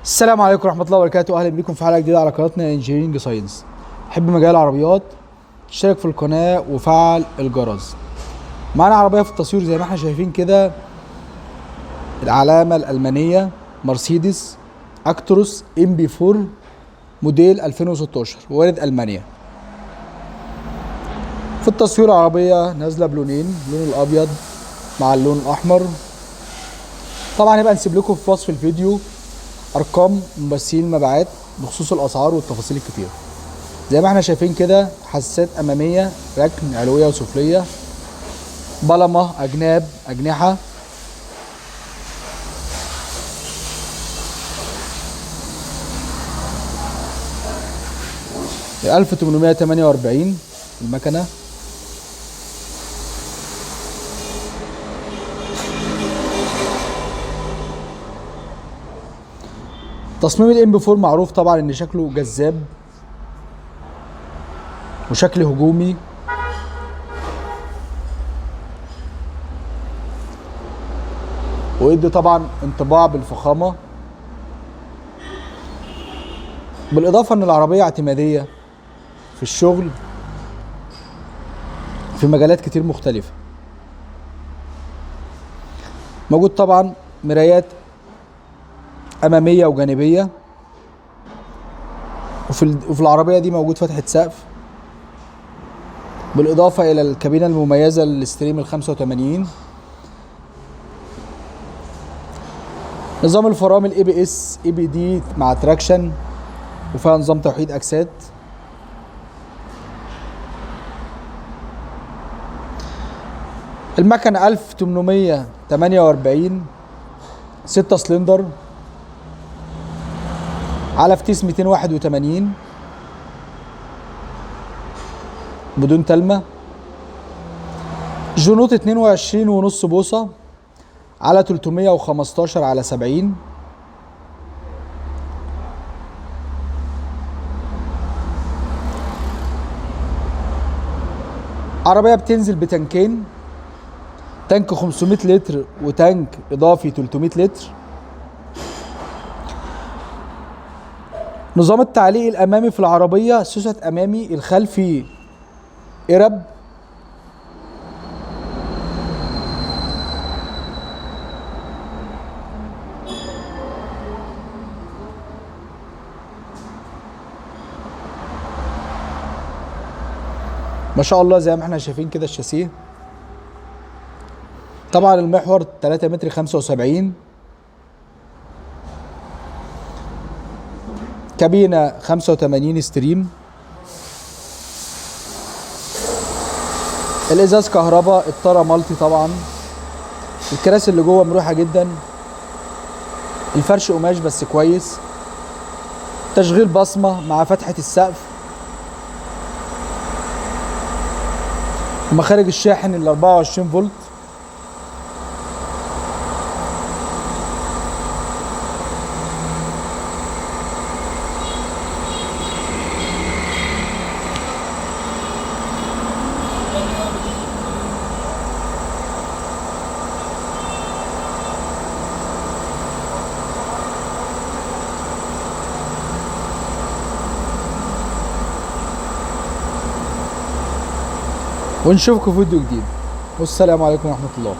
السلام عليكم ورحمة الله وبركاته. أهلا بكم في حلقة جديدة على قناتنا Engineering Science. حب مجال العربيات، اشترك في القناة وفعل الجرس. معانا عربية في التصوير زي ما احنا شايفين كده، العلامة الألمانية مرسيدس اكتروس MP 4 موديل 2016 وارد ألمانيا. في التصوير عربية نازلة بلونين، اللون الأبيض مع اللون الأحمر. طبعا هيبقى نسيب لكم في وصف الفيديو ارقام ممثلين المبيعات بخصوص الاسعار والتفاصيل الكتير. زي ما احنا شايفين كده، حساسات امامية، ركن علويه وسفليه، بلمه، اجناب، اجنحة. 1848 المكنه. تصميم ال MP 4 معروف طبعا ان شكله جذاب وشكل هجومي. ويدي طبعا انطباع بالفخامة، بالاضافة ان العربية اعتمادية في الشغل في مجالات كتير مختلفة. موجود طبعا مرايات أمامية وجانبية، وفي العربية دي موجود فتحة سقف، بالإضافة إلى الكابينة المميزة لل Stream 85. نظام الفرامل ABS EBD مع traction، وفيها نظام توحيد اكسات. المكنة 1848، 6 سلندر، على فتيس 281 بدون تلمة، جنوط 22.5 بوصة على 315 على 70. عربية بتنزل بتنكين، تانك 500 لتر وتانك إضافي 300 لتر. نظام التعليق الأمامي في العربية سوست أمامي، الخلفي قرب. ما شاء الله زي ما احنا شايفين كده الشاسيه. طبعا المحور 3 متر 75، كابينة 85 Stream، الازاز كهرباء، الطارة multi طبعا، الكراسي اللي جوه مريحة جدا، الفرش قماش بس كويس، تشغيل بصمة مع فتحة السقف، ومخارج الشاحن ال 24 فولت. ونشوفكم في فيديو جديد، والسلام عليكم ورحمة الله.